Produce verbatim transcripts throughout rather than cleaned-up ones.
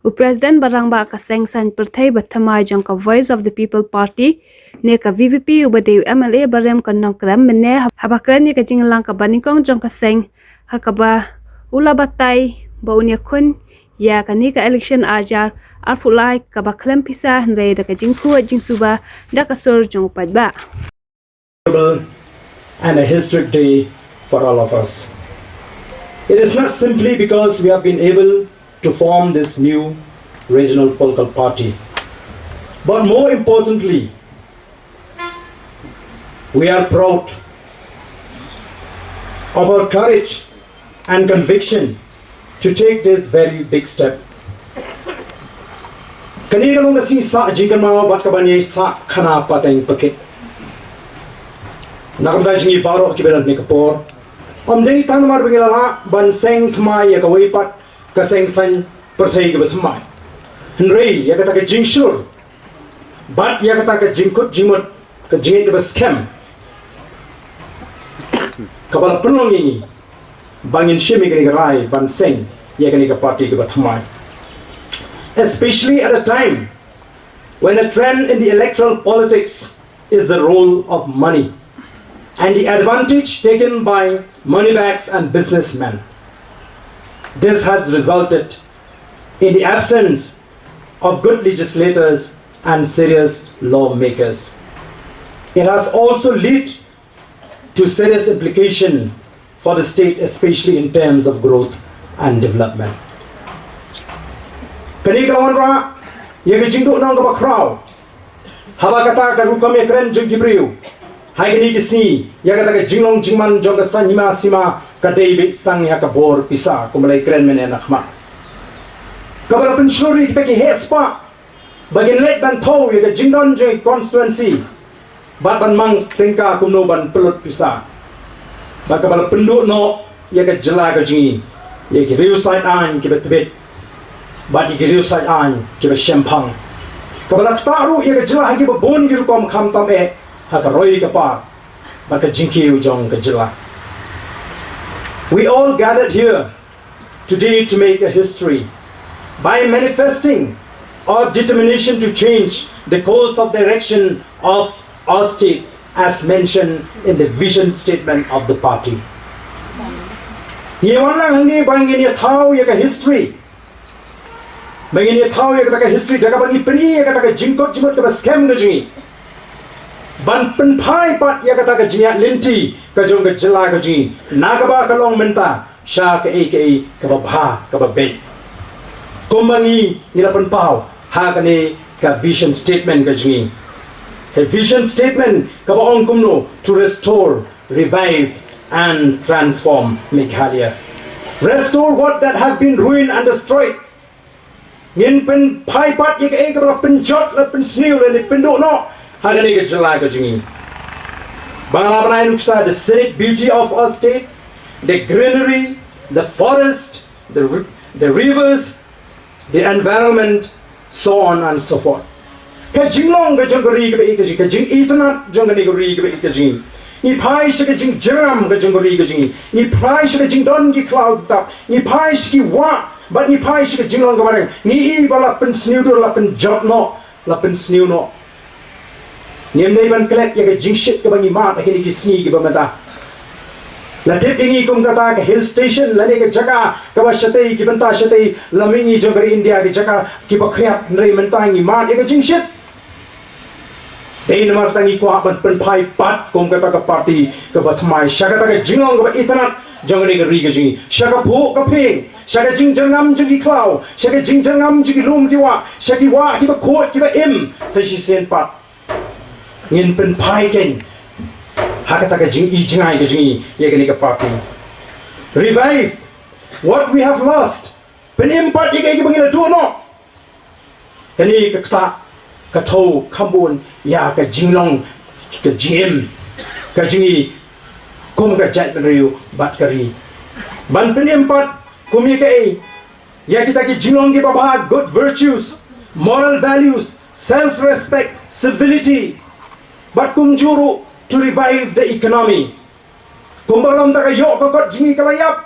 U President ba rangbah ka seng saiñ pyrthei ba thymmai jong ka Voice of the People Party ne ka V P P, u ba dei u M L A barim ka Nongkrem mynne, haba kren ïa ka jingïalang kaba nyngkong jong ka seng, ha kaba u la batai ba un ïakhun ïa kane ka election ar hajar arphew lai kaba khlem pisa, hynrei da ka jingkhuid jingsuba da ka sur jong u paidbah. And a historic day for all of us. It is not simply because we have been able to form this new regional political party, but more importantly, we are proud of our courage and conviction to take this very big step. Kane ka long ka sngi sah jingkynmaw bad ka ban ïai sah khana pateng pakit. Na ka bynta jong ngi baroh kiba don ha kane ka por, ym dei tang namar ba ngi la lah ban seng thymmai ïa kawei pat ka seng saiñ pyrthei kaba thymmai, hynrei ïa kata ka jingshlur bad ïa kata ka jingkut jingmut, ka jingngeit kaba skhem kaba la pynlong ïa ngi ba ngin shim ïa kane ka rai ban seng ïa kane ka party kaba thymmai. Especially at a time when a trend in the electoral politics is the role of money and the advantage taken by moneybags and businessmen. This has resulted in the absence of good legislators and serious lawmakers. It has also led to serious implication for the state, especially in terms of growth and development. Kane ka wanrah ïa ka jingduhnong kaba khraw haba kata ka rukom ïakren jong ki briew ha kine ki sngi ïa kata ka jinglong jingman jong ka saiñ hima sima ka dei beit tang ïa ka bor pisa, kumba la ïakren mynne na khmat, kaba la pynshlur ïa kita ki heh spah ba kin leit ban thew ïa ka jingdon jong ki constituency bad ban mang tyngka kumno ban pynlut pisa. Bad kaba la pynduh noh ïa ka jylla ka jong ngi ïa ki riew sait aiñ kiba tbit bad ïa ki riew sait aiñ kiba shemphang, kaba la ktah ruh ïa ka jylla ha kiba bun ki rukom khamtam eh ha ka roi ka par bad ka jingkiew jong ka jylla. We all gathered here today to make a history by manifesting our determination to change the course of direction of our state as mentioned in the vision statement of the party. Ngi wan lang hangne ba ngin ïa thaw ïa ka history, ba ngin ïa thaw ïa kata ka history da kaba ngi pyni ïa kata ka jingkut jingmut kaba skhem ka jong ngi ban pynphai pat ïa kata ka jingïaid lynti ka jong ka jylla ka jong ngi na kaba ka long mynta sha kaei kaei kaba bha kaba beit, kumba ngi ngi la pynpaw ha kane ka vision statement ka jong ngi. Ka vision statement kaba ong kumno: to restore, revive and transform Meghalaya. Restore what that have been ruined and destroyed. Ngin pynphai pat ïa kaei kaba la pynjot, la pynsniew, la pynduh noh ha kane ka jylla ka jong ngi. Ba nga la ban ai nuksa, the scenic beauty of our state, the greenery, the forest, the, the rivers, the environment, so on and so forth. Ka jinglong ka jong ka ri kaba ïeit ka jong ngi, ka jingitynnad jong kane ka ri kaba ïeit ka jong ngi. Ngi phai sha ka jingjyrngam ka jong ka ri ka jong ngi. Ngi phai sha ka jingdon ki khlaw ki tap. Ngi phai sha ki wah bad ngi phai sha ka jinglong kaba reng. Ngi i ba la pynsniew dur, la pynjot noh, la pynsniew noh. Ngim dei ban klet ïa ka jingshit kaba ngi mad ha kine ki sngi kiba mynta. La tip ïa ngi kum kata ka hill station lane ka jaka kaba shatei ki bynta shatei lam mihngi jong ka ri India, ka jaka kiba khriat, hynrei mynta ngi mad ïa ka jingshit. Dei namar kata ngi kwah ban pynphai pat kum kata ka party kaba thymmai sha kata ka jinglong kaba itynnad jong kane ka ri ka jong ngi, sha ka phuh ka phieng, sha ka jingjyrngam jong ki khlaw, sha ka jingjyrngam jong ki lum ki wah, sha ki wah kiba khuid kiba im. Sa shisien pat ngin pynphai keiñ ha kata ka jingijngai ka jong ngi ïa kane ka party. Revive what we have lost. Pynim pat ïa kaei kaba ngi la duh noh. Kane ka ktah ka thew kham bun ïa ka jinglong, ka jingim ka jong ngi kum ka jaitbynriew bad ka ri. Ban pynim pat kum ïa kaei, ïa kita ki jinglong kiba bha, good virtues, moral values, self respect, civility. Bad kumjuh ruh to revive the economy. Kumba long ta ka ïoh ka kot jong ngi ka la ïap.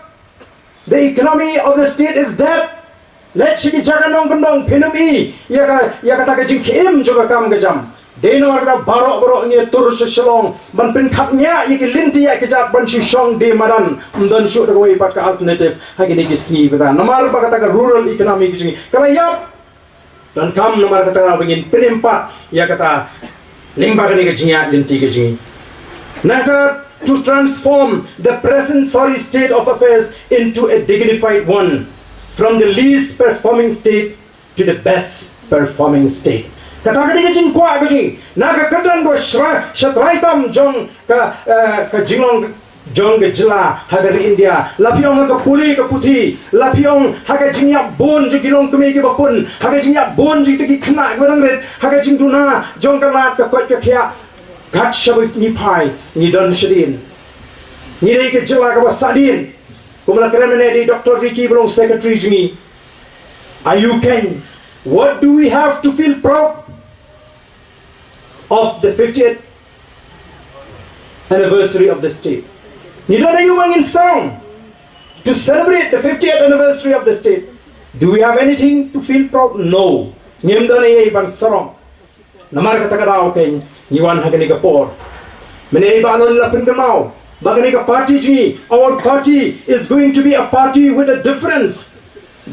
The economy of the state is dead. Leit sha ki jaka nongkyndong, phin ym i ïa ka, ïa kata ka jingkhim jong ka kam ka jam. Dei namar kata baroh baroh ngi tur sha Shillong ban pynkhapngiah ïa ki lynti ïa ki jait ban shu shong die madan. Ym don shuh da kawei pat ka alternative ha kine ki sngi pat. Namar ba kata ka rural economy ka jong ngi ka la ïap. Donkam namar kata ba ngin pynim pat ïa kata lyngba kane ka jingïaid lynti ka jong ngi. Nangta, to transform the present sorry state of affairs into a dignified one, from the least performing state to the best performing state. Kata ka dei ka jingkwah ka jong ngi na ka kyrdan kaba sha, sha trai tam jong ka, eh, ka jinglong jong ka jylla ha ka ri India. La phi ong ha ka pule ka puthi, la phi ong ha ka jingïap bun jong ki longkmie kiba pun, ha ka jingïap bun jong kita ki khynnah kiba dang rit, ha ka jingduna jong ka lad ka koit ka khiah. Kat shaba ngi phai, ngi don shadien. Ngi dei ka jylla kaba sahdien. Kumba la kren mynne da i Doctor Ricky ba long secretary jong ngi. Aïu keiñ, what do we have to feel proud of the fiftieth anniversary of the state? Ngi don aïu ba ngin sarong to celebrate the fiftieth anniversary of the state? Do we have anything to feel proud? No. Ngim don eiei ban sarong. Namar kata ka daw keiñ ngi wan ha kane ka por. Mynne ba ngi la pynkynmaw ba kane ka party jong ngi, our party is going to be a party with a difference.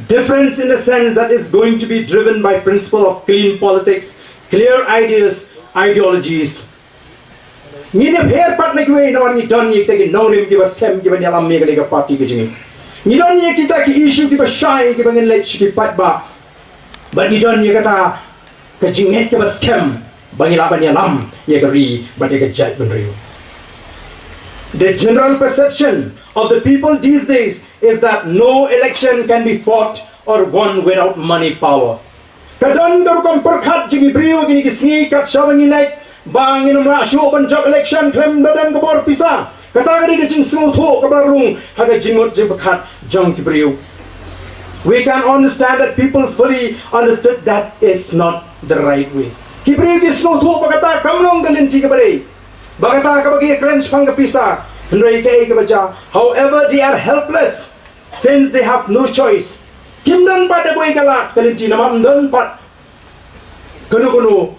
Difference in the sense that is going to be driven by principle of clean politics, clear ideas, ideologies. Ngin ïapher pat na kiwei namar ngi don ïa kita ki nongrim kiba skhem kiba ïalam ïa kane ka party ka jong ngi. Ngi don ïa kita ki issue kiba shai kiba ngin leit sha ki paidbah. Bad ngi don ïa kata ka jingngeit kaba skhem ba ngi lah ban ïalam ïa ka ri bad ïa ka jaitbynriew. The general perception of the people these days is that no election can be fought or won without money power. Ka don ka rukom pyrkhat jong ki briew kine ki sngi kat shaba ngi leit ba ngin ym lah shuh ban jop election khlem da don ka bor pisa. Kata ka dei ka jingsngewthuh kaba rung ha ka jingmut jingpyrkhat jong ki briew. We can understand that people fully understood that is not the right way. Ki briew ki sngewthuh ba kata kam long ka lynti kaba dei, ba kata kaba ki kren shaphang ka pisa. Hynrei kaei kaba jia? However, they are helpless since they have no choice. Kim don pat da kawei ka lad ka lynti namar ym don pat kano kano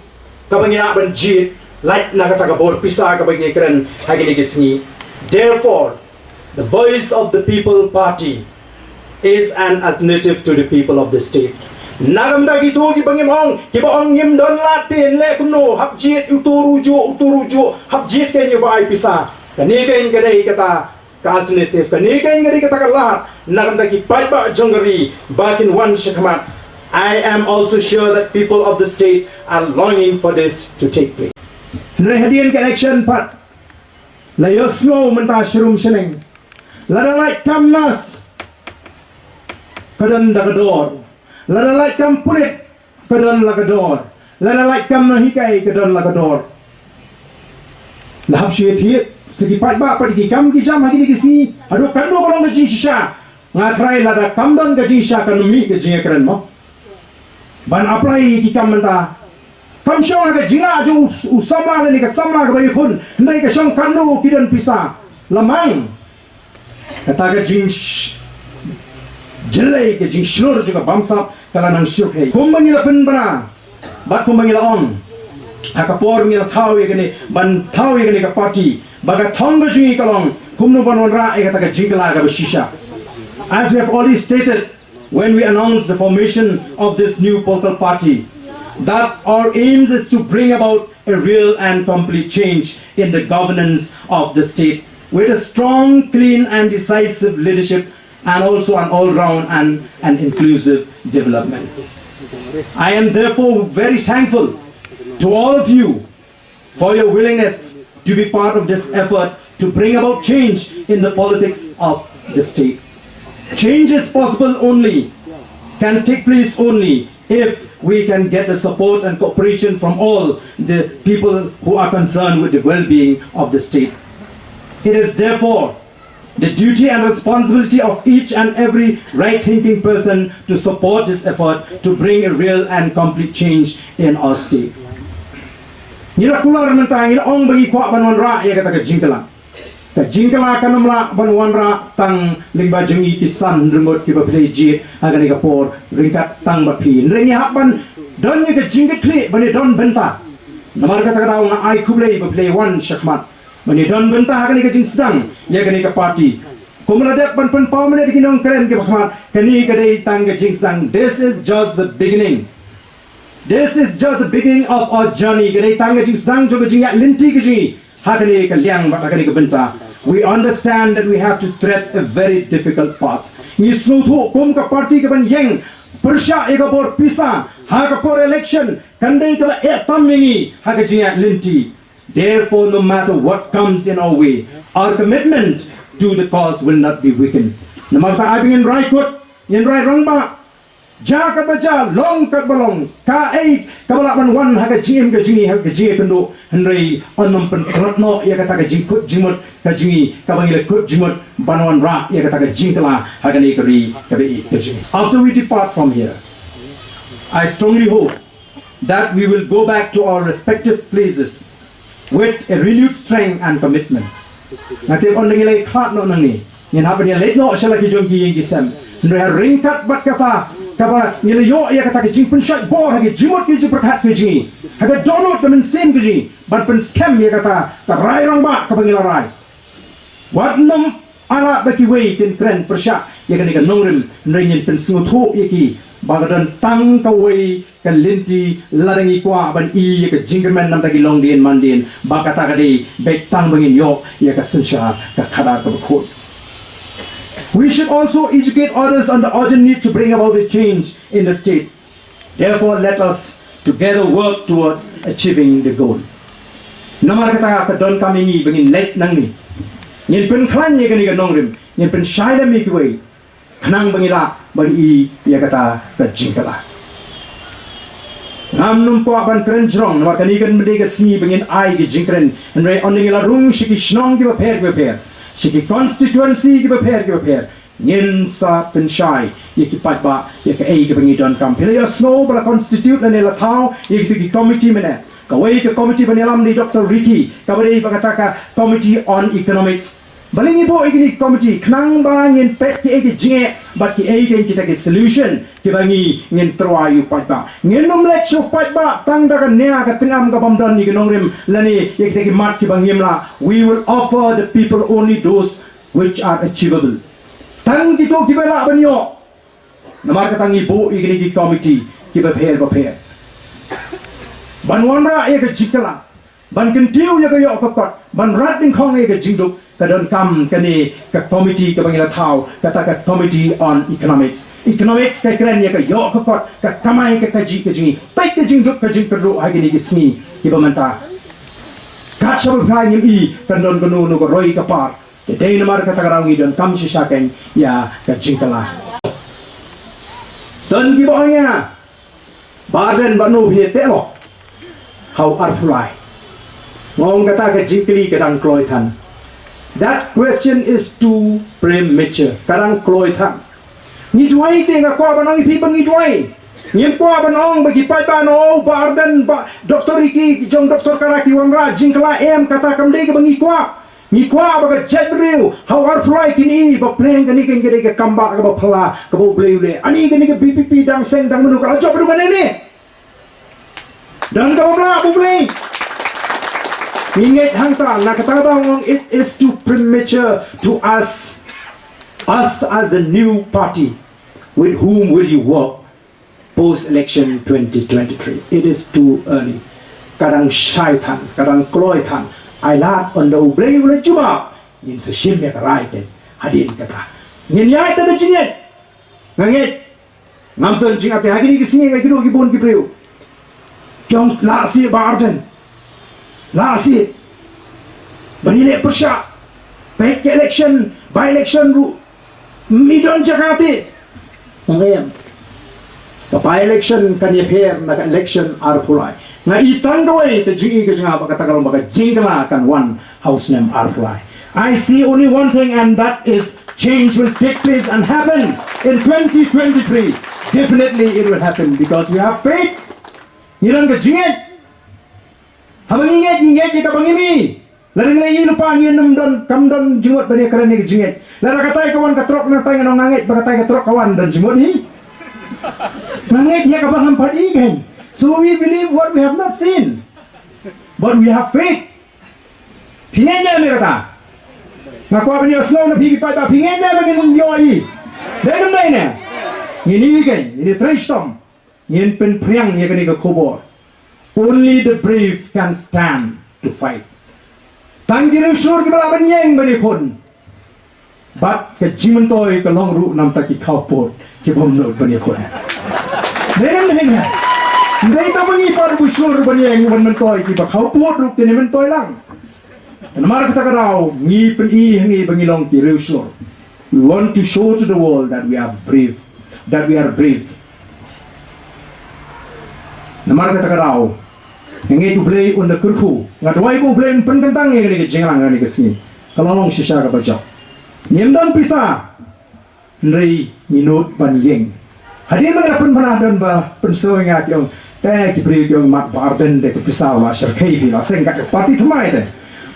kaba ngi lah ban jied lait na kata ka bor pisa kaba ngi kren ha kine ki sngi. Therefore, the Voice of the People Party is an alternative to the people of the state. Na ka bynta kito kiba ngim ong, kiba ong ngim don lad te, leh kumno, hap jied uto ruh juh, uto ruh juh, hap jied keiñ uba ai pisa. Kane keiñ ka dei kata ka alternative, kane keiñ ka dei kata ka lad na ka bynta ki paidbah jong ka ri ba kin wan shakhmat. I am also sure that people of the state are longing for this to take place. Hynrei hadien ka election pat la ïohsngew mynta sharum shaneng, lada lait kam nurse ka don da ka dor, lada lait kam pulit ka don la ka dor, lada lait kam nonghikai ka don la ka dor. La hap shu ïathied sa ki paidbah pat ïa ki kam ki jam ha kine ki sngi. Haduh katno ka long ka jingshisha? Nga tharai lada kam don ka jingshisha kan ym mih ka jingïakren mo ban apply ïa ki kam mynta. Kam shong ha ka jinglah jong u samla lane ka samla kaba ïakhun, hynrei ka shong katno ki don pisa. La mang. Kata ka jing sh-, jyllei, ka jingshlur jong ka bamsap ka la nang shu khei. Kumba ngi la pynbna bad kumba ngi la ong ha ka por ngi la thaw ïa kane, ban thaw ïa kane ka party, ba ka thong ka jong ngi ka long kumno ban wanrah ïa kata ka jingkylla kaba shisha. As we have already stated when we announced the formation of this new political party, that our aims is to bring about a real and complete change in the governance of the state with a strong, clean, and decisive leadership, and also an all-round and an inclusive development. I am therefore very thankful to all of you for your willingness to be part of this effort to bring about change in the politics of the state. Change is possible only, can take place only if we can get the support and cooperation from all the people who are concerned with the well-being of the state. It is therefore the duty and responsibility of each and every right-thinking person to support this effort to bring a real and complete change in our state. Ngi la kular mynta, ngi la ong ba ngi kwah ban wanrah ïa kata ka jingkylla. Ka jingkylla kan ym lah ban wanrah tang lyngba jong ngi ki san hynriew ngut kiba phi la jied ha kane ka por ryngkat tang bad phi. Hynrei ngi hap ban don ïa ka jingkitkhlieh ban ïa don bynta. Namar kata ka daw nga ai khublei ba phi la wan shakhmat ban ïa don bynta ha kane ka jingsdang ïa kane ka party. Kumba la dep ban pynpaw mynne da ki nongkren kiba khmat, kane ka dei tang ka jingsdang. This is just the beginning. This is just the beginning of our journey. Ka dei tang ka jingsdang jong ka jingïaid lynti ka jong ngi ha kane ka liang bad ha kane ka bynta. We understand that we have to tread a very difficult path. Ngi sngewthuh kum ka party kaban ïeng pyrshah ïa ka bor pisa ha ka por election kan dei kaba eh tam ïa ngi ha ka jingïaid lynti. Therefore, no matter what comes in our way, our commitment to the cause will not be weakened. Namar kata ai ba ngin rai kut, ngin rai rangbah, ja kaba ja, long kaba long, kaei kaba lah ban wan ha ka jingim ka jong ngi, ha ka jingïakynduh, hynrei yn ym pynkhlad noh ïa kata ka jingkut jingmut ka jong ngi, kaba ngi la kut jingmut ban wanrah ïa kata ka jingkylla ha kane ka ri kaba ïeit ka jong ngi. After we depart from here, I strongly hope that we will go back to our respective places with a renewed strength and commitment. Nga tip ynda ngi la ïakhlad noh nangne, ngin hap ban ïaleit noh sha la ki jong ki ïing ki sem. Hynrei ha ryngkat bad kata, kaba ngi la ïoh ïa kata ka jingpynshait bor ha ki jingmut ki jingpyrkhat ki jong ngi, ha ka dohnud ka mynsiem ki jong ngi, ban pynskhem ïa kata ka rai rangbah kaba ngi la rai. Wat nym ai lad ba kiwei kin kren pyrshah ïa kane ka nongrim, hynrei ngin pynsngewthuh ïa ki ba ka don tang kawei ka lynti, lada ngi kwah ban ïoh ïa ka jingkyrmen na ka bynta ki longdien mandien, ba kata ka dei beit tang ba ngin ïoh ïa ka synshar ka khadar kaba khuid. We should also educate others on the urgent need to bring about a change in the state. Therefore, let us together work towards achieving the goal. Namar kata ka donkam ïa ngi ba ngin leit nangne, ngin pynkhlaiñ ïa kane ka nongrim, ngin pynshai lem ïa kiwei, khnang ba ngi lah ban ïoh ïa kata ka jingkylla. Ngam nym kwah ban kren jrong, namar kane kan dei ka sngi ba ngin ai ka jingkren, hynrei ynda ngi la rung sha ki shnong kiba pher kiba pher, sha ki constituency kiba pher kiba pher, ngin sa pynshai ïa ki paidbah ïa kaei kaba ngi donkam. Phi la ïohsngew ba la constitute lane la thaw ïa kito ki committee mynne. Kawei ka committee ban ïalam da i Doctor Ricky, kaba dei ba kata ka Committee on Economics. Balei ngi buh ïa kine ki committee? Khnang ba ngin peit kiei ki jingeh bad kiei kita ki solution kiba ngi ngin tyrwa ïa u paidbah. Ngin ym leit sha u paidbah tang da ka nia ka tyngam ka bym don ïa ki nongrim lane ïa kita ki mat kiba ngim lah. We will offer the people only those which are achievable. Tang kito kiba lah ban ïoh. Namar kata ngi buh ïa kine ki committee kiba pher ba pher ban wanrah ïa ka jingkylla, ban kyntiew ïa ka ïoh ka kot, ban rat dyngkhong ïa ka jingduk. Ka donkam kane ka committee kaba ngi la thaw, kata ka Committee on Economics. Economics ka kren ïa ka ïoh ka kot, ka kamai, ka kajih ka jingim. Peit ka jingduk ka jingkyrduh ha kine ki sngi kiba mynta. Kat shaba phai ngim i kan don kano kano ka roi ka par. Te dei namar kata ka daw ngi donkam shisha kein ïa ka jingkylla. Don kiba ong ïa nga, Bah Ardent, bad no phi teh lo ha u arphew lai? Nga ong kata ka jingkylli ka dang kloi than. That question is too premature. Ka dang kloi than. Ngi duwai te, nga kwah ban ong ïa phi ba ngi duwai. Ngim kwah ban ong ba ki paidbah ong, oh, Bah Ardent, Bah Doctor Ricky, jong Doctor Kara ki wanrah jingkylla, em, kata kam dei kaba ngi kwah. Ngi kwah ba ka jaitbynriew ha u arphew lai kin i ba pleng kane ka dei ka kambah kaba phylla kaba U Blei u leh. Ani kane ka V P P dang seng dang mynno ka la jop ruh kane ne. Dang kaba blah U Blei. Ngi ngeit hangta, na kata ka daw nga ong it is too premature to ask us as a new party with whom will you work post election twenty twenty-three. It is too early. Ka dang shai than, ka dang kloi than. Ai lad ynda U Blei u la jubab, ngin sa shim ïa ka rai kein. Hadien kata ngin ïaid da ka jingngeit. Nga ngeit ngam don jingate ha kine ki sngi, nga kynduh ki bun ki briew ki ong lah sih Bah Ardent. Lah sih ban ïaleh pyrshah. Peit ka election, by election ruh ym don jaka te. Nga ngeit ka by election kan ïapher na ka election arphew lai. Nga i tang kawei ka jingïohi ka jong nga ba kata ka long ba ka jingkylla kan wan ha u snem arphew lai. I see only one thing, and that is change will take place and happen in twenty twenty-three. Definitely it will happen because we have faith. Ngi don ka jingngeit. Haba ngi ngeit, ngi ngeit ïa kaba ngi mih. Lada ngi la ïohi lypa, ngi nym don, kam don jingmut ban ïakren ïa ka jingngeit. Lada katai ka wan ka trok, nangta ngi ong nga ngeit ba katai ka trok ka wan, don jingmut hi? Nga ngeit ïa kaba ngam pat i kein. So we believe what we have not seen. But we have faith. Phi ngeit ne em ïa kata? Nga kwah ban ïohsngew na phi ki paidbah, phi ngeit ne em ba ngin ïohi? Dei ne em dei ne? Ngin ïohi kein, ngin ïatrei shitom. Ngin pynphriang ïa kane ka khubor. Only the brave can stand to fight. Tang ki riewshlur kiba lah ban ïeng ban ïakhun. Bad ka jingmyntoi ka long ruh namar ki khawpud kiba ym nud ban ïakhun. Dei ne em dei ne? Dei tang ba ngi pat riewshlur ban ïeng ban myntoi, kiba khawpud ruh kin ïa myntoi lang. Namar kata ka daw ngi pyni ha ngi ba ngi long ki riewshlur. We want to show to the world that we are brave, that we are brave. Namar kata ka daw, nga ngeit U Blei un da kyrkhu. Nga duwai ba U Blei un pynkyntang ïa kane ka jingïalang kane ka sngi. Ka long shisha kaba jop. Ngim don pisa, hynrei ngi nud ban ïeng. Hadien ba nga la pynbna don ba pynsngew ïa nga ki ong, te ki briew ki ong Mat Bah Ardent te ka pisa u la shyrkhei, phi la seng kat ka party thymmai te.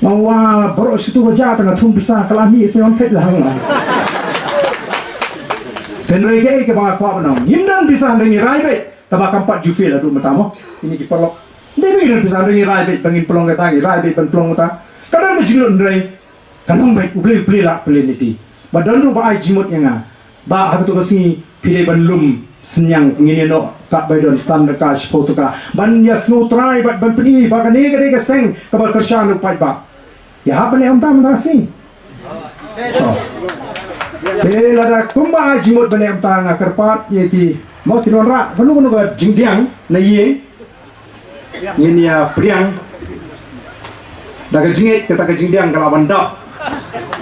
Nga ong wa baroh shi tu ba jia te nga thung pisa, ka la mih shen phet la hang la. Hynrei kaei kaba nga kwah ban ong, ngim don pisa hynrei ngi rai beit, tangba kam pat ju fail haduh mynta mo. Kine ki paralok. Dei ba ngi don pisa hynrei ngi rai beit ba ngin pynlong kata, ngi rai beit ban pynlong kata. Ka don ka jinglut hynrei ka long beit, U Blei, U Blei lah pynleit lynti. Ba don ruh ba ai jingmut ïa nga. Ba ha kato ka sngi phi dei ban lum synñiang, ngin ïa noh kat ba don san tyngka shiphew tyngka ban ïa sngewtrai bad ban pyni ba kane ka dei ka seng kaba kyrshan u paidbah. Ïa hap ban leh kumta mynta ka sngi. To. Te lada kumba ai jingmut ban leh kumta, nga kyrpad ïa ki, mo, ki wanrah kano kano ka jingdiang na ïing. Ngin ïa pdiang da ka jingngeit, kata ka jingdiang ka lah ban dap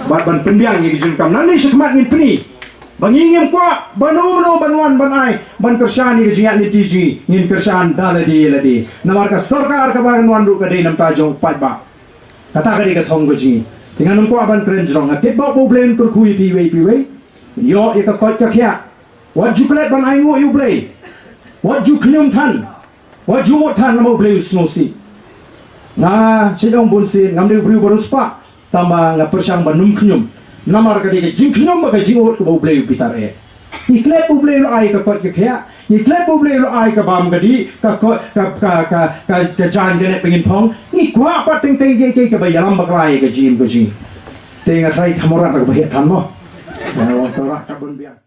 bad ban pynbiang ïa ka jingdonkam. Nangne shakhmat ngin pyni ba ngi ngim kwah ba uno uno ban wan ban ai ban kyrshan ïa ka jingïaid lynti jong ngi, ngin kyrshan da lade lade. Namar ka sorkar kaba kan wan ruh ka dei namar jong u paidbah. Kata ka dei ka thong ka jong ngi. Te ngan ym kwah ban kren jrong, nga tip ba U Blei un kyrkhu ïa phi iwei pa iwei. Ïoh ïa ka koit ka khiah. Wat ju klet ban ainguh ïa U Blei. Wat ju khñium than. Wat ju ud than, namar U Blei u sngewsih. Nga shu ong bun sien, ngam dei u briew ba riewspah, tangba nga pyrshang ban ym khñium. Namar ka dei ka jingkhñium bad ka jingud kaba U Blei u bitar eh. Ngi klet ba U Blei u la ai ka koit ka khiah. Ngi klet ba U Blei u la ai ka bam ka dih, ka koit, ka, ka, ka, ka, ka jaiñ ka nep ba ngin phong. Ngi kwah pat teng teng kiei kiei kaba ïalam bakla ïa ka jingim ka jong ngi. Te nga trai thymmai rat kaba heh than mo. Nga wan thymmai rat ka bun biang.